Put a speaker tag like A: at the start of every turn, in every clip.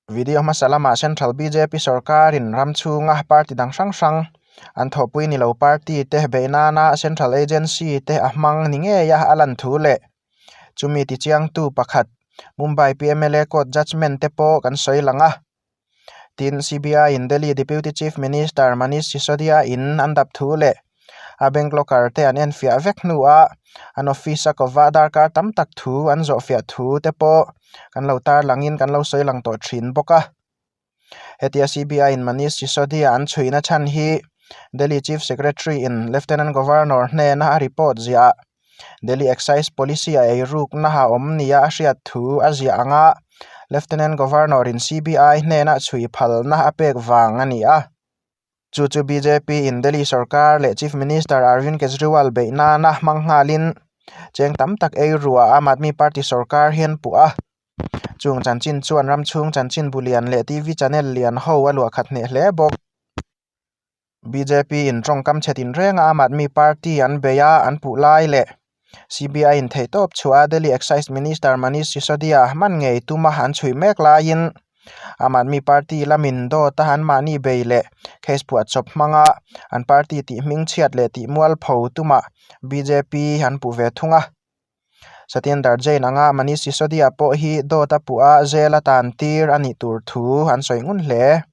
A: Video hmasa lamah Central bjp sorkarin ram chhunga party dang hrang hrang an thawhpui ni lo party te beih nana Central agency te a hmang ni ngei a a lan thu leh chumi tichiangtu pakhat Mumbai PMLA court judgement te pawh kan sawi lang a. Tin, CBI in Delhi Deputy Chief Minister Manish Sisodia in an dap thu leh a bank locker te an enfiah vek hnuah an office a kova darkar tam tak thu an zawhfiah thu te pawh kan lo tarlangin kan lo sawi lang tawh thin bawk a. Hetia CBI in Manish Sisodia an chhuihna chhan hi Delhi Chief Secretary in Lieutenant Governor hnena a report ziah Delhi Excise Policy a eirukna a awm nia a hriat thu a ziah ang a, Lieutenant Governor in CBI hnena chhui phalna a pek vang a ni a. Chu chu bjp in Delhi sorkar leh Chief Minister Arvind Kejriwal beih nana hmang nghalin cheng tam tak ei ruah Aam Aadmi Party sorkar hian puh a. Chung chanchin chuan ram chhung chanchin bu lian leh TV channel lian ho a luah khat hneh hle bawk. Bjp in tawngkam chhe tinreng a Aam Aadmi Party an bei a, an puh lai leh CBI in theihtawp chhuah a Delhi Excise Minister Manish Sisodia hman ngei tuma an chhui mek laiin Aam Aadmi Party lamin dawt a anmahni bei leh case phuahchawp hmanga an party tih hmingchhiat leh tih mualpho tumah bjp an puh ve thung a. Satyendar Jain anga Manish Sisodia pawh hi dawt a puh a jail a tan tir a nih tur thu an sawi ngun hle.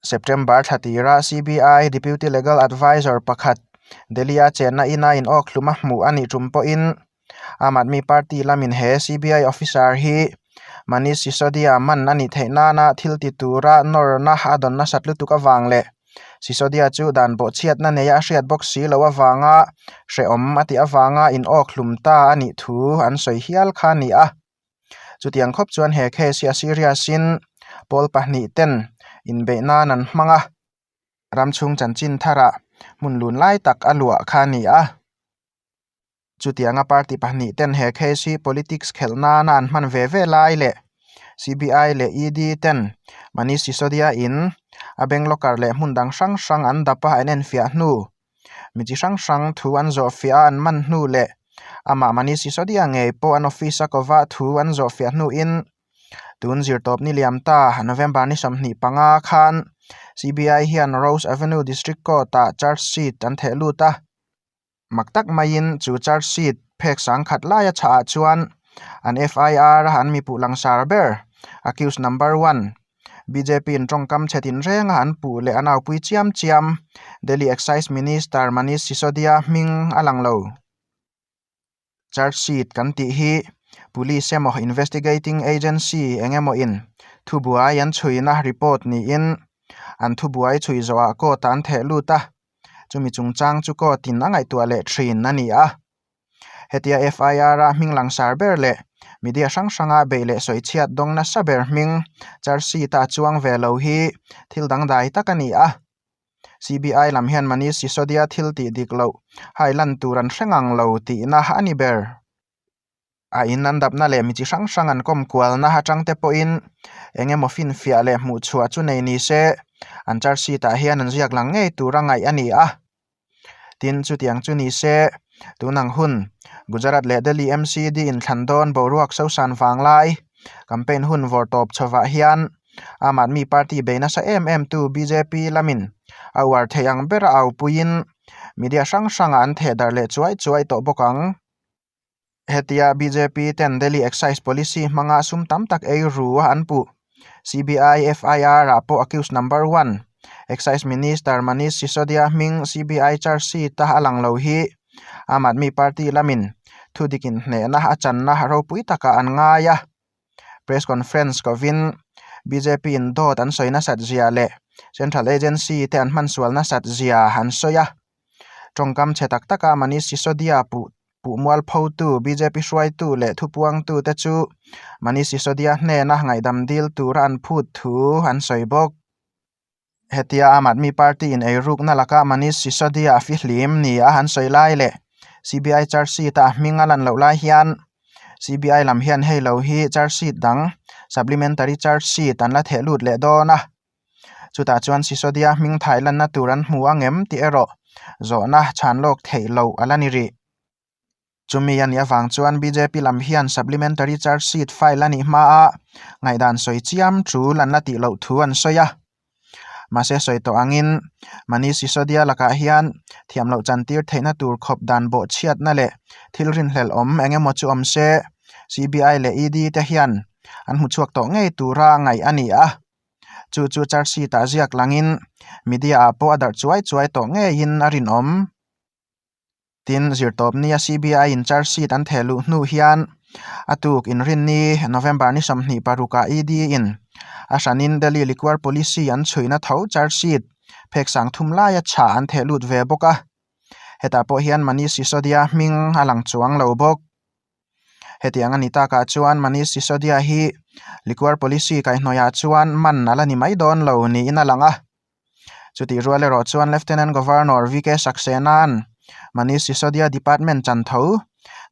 A: September thla tira CBI Deputy Legal Advisor pakhat Delhi-a chenna ina inawk hlum a hmuh a nih tum pawhin Aam Aadmi Party lamin he CBI officer hi Manish Sisodia man a nih theih nana thil ti tura nawrna a dawn nasat lutuk avang leh Sisodia chu dan bawhchhiatna neia a hriat bawk si loh avanga hrehawm a tih avanga inawk hlum ta a nih thu an sawi hial kha a ni a. Chutiang khawp chuan he case hi a serious in pawl pahnih ten inbeih nan an hmang a, ram chhung chanchin tharah hmun lun lai tak a luah kha a ni a. Chutianga party pahnih ten he case hi politics khelh nana an hman ve ve lai leh CBI leh ED ten Manish Sisodia in a bank locker leh hmun dang hrang hrang an dap a an enfiah hnu Mi chi hrang hrang thu an zawhfiah a an man hnu leh amah Manish Sisodia ngei pawh an office a kova thu an zawhfiah hnuin tun zirtawp ni liam ta November ni 25 khan CBI hian Rose Avenue District Court ah charge sheet an theh lut a. Mak tak maiin chu charge sheet phek sangkhat laia chhah ah chuan an FIR a an mipuh langsar ber accused number one bjp in tawngkam chhe tinreng a an puh leh an aupui chiam chiam Delhi Excise Minister Manish Sisodia hming a lang lo. Charge sheet kan tih hi police emaw investigating agency eng emaw in thubuai an chhuina report niin an thubuai chhui zawhah court ah an theh lut a, chumi chungchang chu court in a ngaihtuah leh thin a ni a. Hetia FIR a hming langsar ber leh media hrang hranga beih leh sawichhiat dawng nasa ber hming charge sheet a chuang ve lo hi thil dangdai tak a ni a. CBI lam hian Manish Sisodia thil tih dik loh hai lan tur an hre ngang lo tihna a ni ber. A in an dapna leh mi chi hrang hrang an kawm kualna atang te pawhin eng emaw finfiah leh hmuhchhuah chu nei ni se an charge sheet ah hian an ziak lang ngei tura ngaih a ni a. Tin, chutiang chu ni se tunang hun Gujarat leh Delhi MCD inthlan dawn boruak sosan vanglai campaign hun vawr tawp chhovah hian Aam Aadmi Party bei nasa em em tu bjp lamin a uar theih ang bera aupuiin media hrang hrangah an theh darh leh chuai chuai tawh bawk ang. Hetia bjp ten Delhi Excise Policy hmanga sum tam tak ei ru a an puh. CBI FIR ah pawh accused number one Excise Minister Manish Sisodia hming CBI charge sheet a a lang lo hi Aam Aadmi Party lamin thudik inhnehna a channa ropui takah an ngai a. Press conference kovin bjp in dawt an sawi nasat zia leh Central Agency te an hmansual nasat zia an sawi a. Tawngkam chhe tak taka Manish Sisodia puh puh mualphotu bjp hruaitu leh thupuangtu te chu Manish Sisodia hnena ngaihdam dil tura an phut thu an sawi bawk. Hetia Aam Aadmi Party in eirukna laka Manish Sisodia a fihlim ni a an sawi lai leh CBI charge sheet a hming a lan loh lai hian CBI lam hian hei lo hi charge sheet dang supplementary charge sheet an la theh lut leh dawn a. Chutah chuan Sisodia hming thai lanna tur an hmu ang em tih erawh zawhna chhan lawk theih loh a la ni rih. Chumi a nih avang chuan bjp lam hian supplementary charge sheet file a nih hmaa ngaihdan sawi chiam tul an la tih loh thu an sawi a. Mahse sawi tawh angin Manish Sisodia lakah hian thiam loh chantir theihna tur khawp dan bawhchhiatna leh thil rinhlelh awm eng emaw chu awm se CBI leh ED te hian an hmu chhuak tawh ngei tura ngaih a ni a. Chu chu charge sheet ah ziak langin media ah pawh a darh chuai chuai tawh ngeiin a rinawm. Tin, zirtawpnia CBI in charge sheet an theh luh hnu hian a tuk inrinni November ni 26 ah ED in a hranin Delhi Liquor Policy an chhuihna tho charge sheet phek sang thum laia chhah an theh lut ve bawk a. Hetah pawh hian Manish Sisodia hming a lang chuang lo bawk. Hetiang a ni takah chuan Manish Sisodia hi Liquor Policy kaihhnawihah chuan man a la ni mai dawn lo niin a lang a. Chutih rual erawh chuan Lieutenant Governor VK Saxena-a'n Manish Sisodia Department chan tho,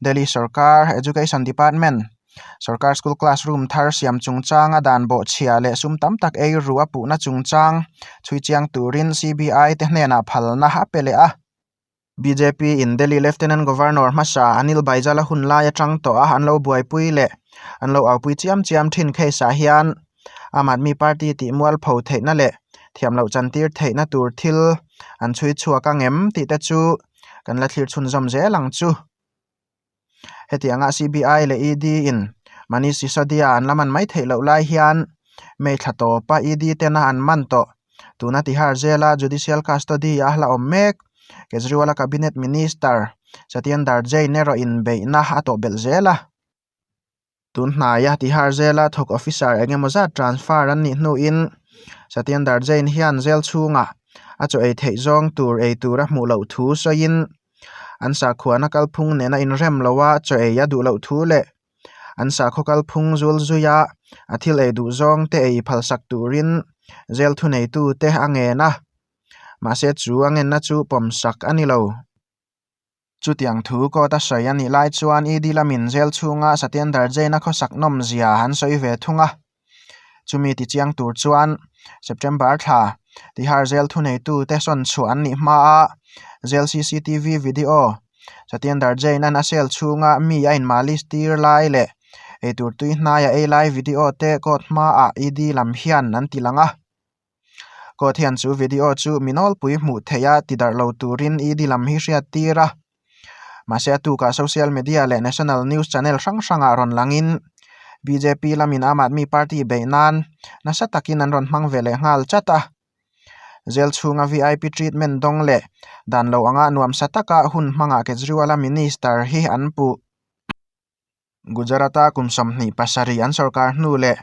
A: Delhi Sorkar Education Department, Sorkar School Classroom thar siam chungchanga dan bawhchhia leh sum tam tak ei ru a puhna chungchang chhui chiang turin CBI te hnenah phalna a pe leh a. Bjp in Delhi Lieutenant Governor hmasa Anil Baijal-a hun lai atang tawh a an lo buaipui leh an lo aupui chiam chiam thin case ah hian Aam Aadmi Party tih mualpho theihna leh thiam loh chantir theihna tur thil an chhui chhuak ang em tih te chu kan la thlir chhunzawm zel ang chu. Hetianga CBI leh ED in Manish Sisodia an la man mai theih loh lai hian May thla tawpa ED tena an man tawh. Tuna Tihar Jail-a judicial custody a la awm mek. Kejriwal-a cabinet minister Satyendar Jain erawh inbeihna a tawh belh zel a. Tun hnaia Tihar Jail-a thawk officer eng emaw zat transfer an nih hnuin Satyendar Jain hian jail chhungah a chaw ei theih zawng tur ei tur a hmuh loh thu sawiin an sakhuana kalphung nena inrem loha chaw ei a duh loh thu leh an sakhaw kalphung zul zuia a thil ei duh zawng te ei phalsak turin jail thuneitute a ngen a, mahse chu a ngenna chu pawmsak a ni lo. Chutiang thu court a sawi a nih lai chuan ED lamin jail chhunga Satyendar Jain-a khawsak nawmzia an sawi ve thung a. Chumi tichiang tur chuan September thla Tihar jail thuneitute sawn chhuah an nih hmaa jail cctv video Satyendar Jain-a'n a cell chhunga mi a inmalis tir lai leh eitur tui hnaia ei lai video te court hmaah ED lam hian an ti lang a. Court hian chu video chu mi nawlpui hmuh theih a ti darh lo turin ED lam hi hriat tir a. Mahse a tukah social media leh national news channel hrang hrangah rawn langin bjp lamin Aam Aadmi Party beih nan nasa takin an rawn hmang ve leh nghal chat a. Jail chhunga vip treatment dawng leh dan lo anga nuamsa taka hun hmangah Kejriwal-a minister hi an puh. Gujarat-a kum 27 an sorkar hnu leh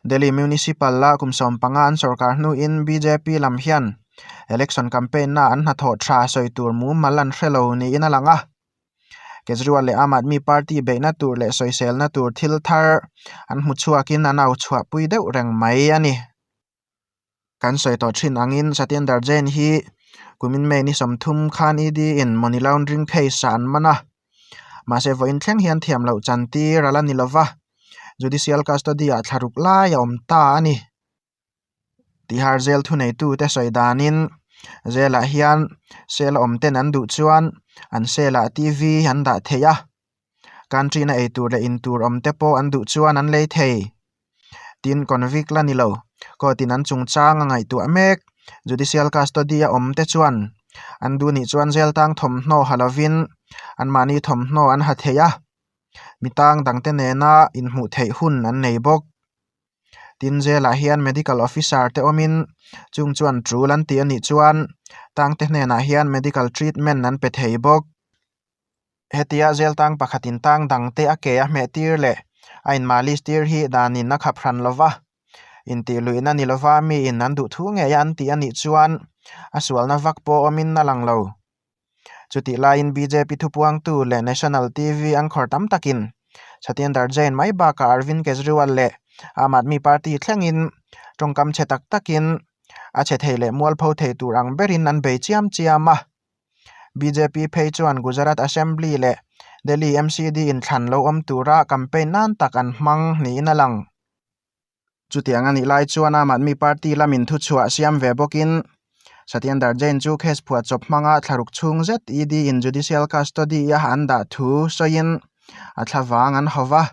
A: Delhi Municipal-a kum 15 an sorkar hnuin bjp lam hian election campaign-a an hnathawh tha sawi tur mumal an hre lo niin a lang a. Kejriwal leh Aam Aadmi Party beihna tur leh sawiselna tur thil thar an hmu chhuakin an au chhuahpui deuh reng mai a ni. Kan sawi tawh thin angin Satyendar Jain hi kumin May ni 30 khan ED in money laundering case ah an man a, mahse vawiin thleng hian thiam loh chan tir a la ni lova, judicial custody ah thla ruk lai a awm ta a ni. Tihar jail thuneitute sawi danin jail ah hian cell a awm ten an duh chuan an cell ah TV an dah thei a, country-na eitur leh intur awm te pawh an duh chuan an lei thei. Tin, convict la ni lo, court-in an chungchang a ngaihtuah mek. Judicial custody a awm te chuan an duh nih chuan jail tang thawmhnaw ha lovin anmahni thawmhnaw an ha thei a, mi tang dangte nena inhmuh theih hun an nei bawk. Tin, jail-ah hian medical officer te awmin chung chuan tul an tih a nih chuan tangte hnenah hian medical treatment an pe thei bawk. Hetia jail tang pakhatin tang dangte a ke a hmeh tir leh a inmalis tir hi danin a khap hran lova, intihluihna ni lova miin an duh thu ngei a an tih a nih chuan a sualna vak pawh awmin a lang lo. Chutih laiin bjp thupuangtu leh National TV anchor tam takin Satyendar Jain mai bakah Arvind Kejriwal leh Aam Aadmi Party thlengin tawngkam chhe tak takin a chhe thei leh mualpho thei tur ang berin an bei chiam chiam a. Bjp phei chuan Gujarat Assembly leh Delhi MCD inthlan lo awm tura campaign nan tak an hmang niin a lang. Chutiang a nih lai chuan Aam Aadmi Party lamin thuchhuah siam ve bawkin. Satyendar Jain chu case phuahchawp hmanga thlaruk chhung zet ED in judicial custody a an dah thu sawiin a thlavang an hau va.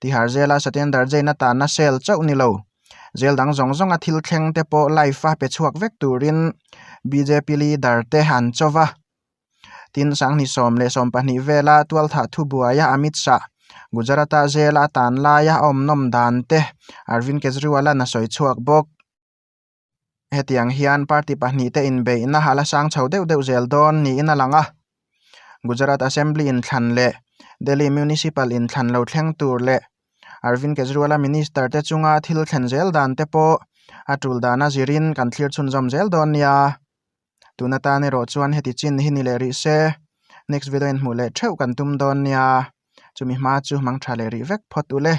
A: Tihar zela Satyendar Jain a tanna cell chauh ni lo. Jail dang zawng zawnga thil thleng te pawh live a pe chhuak vek turin bjp leader te an chaw va. Tin, Sanghni 112 vela tualthah thubuaia Amit Shah, Gujarat-a jail a tan laia a awmnawm dan te Arvind Kejriwal-a'n a sawi chhuak bawk. Hetiang hian party pahnihte inbeihna a la sang chho deuh deuh zel dawn niin a lang a. Gujarat Assembly inthlan leh Delhi Municipal inthlan lo thleng tur leh Arvind Kejriwal-a minister te chunga thil thlen zel dan te pawh a tul dana zirin kan thlir chhunzawm zel dawn nia. Tun atan erawh chuan heti chin hi ni leh rih se, next video in hmuh leh theuh kan tum dawn nia. Chumi hma chu hmang tha leh rih vek phawt u le.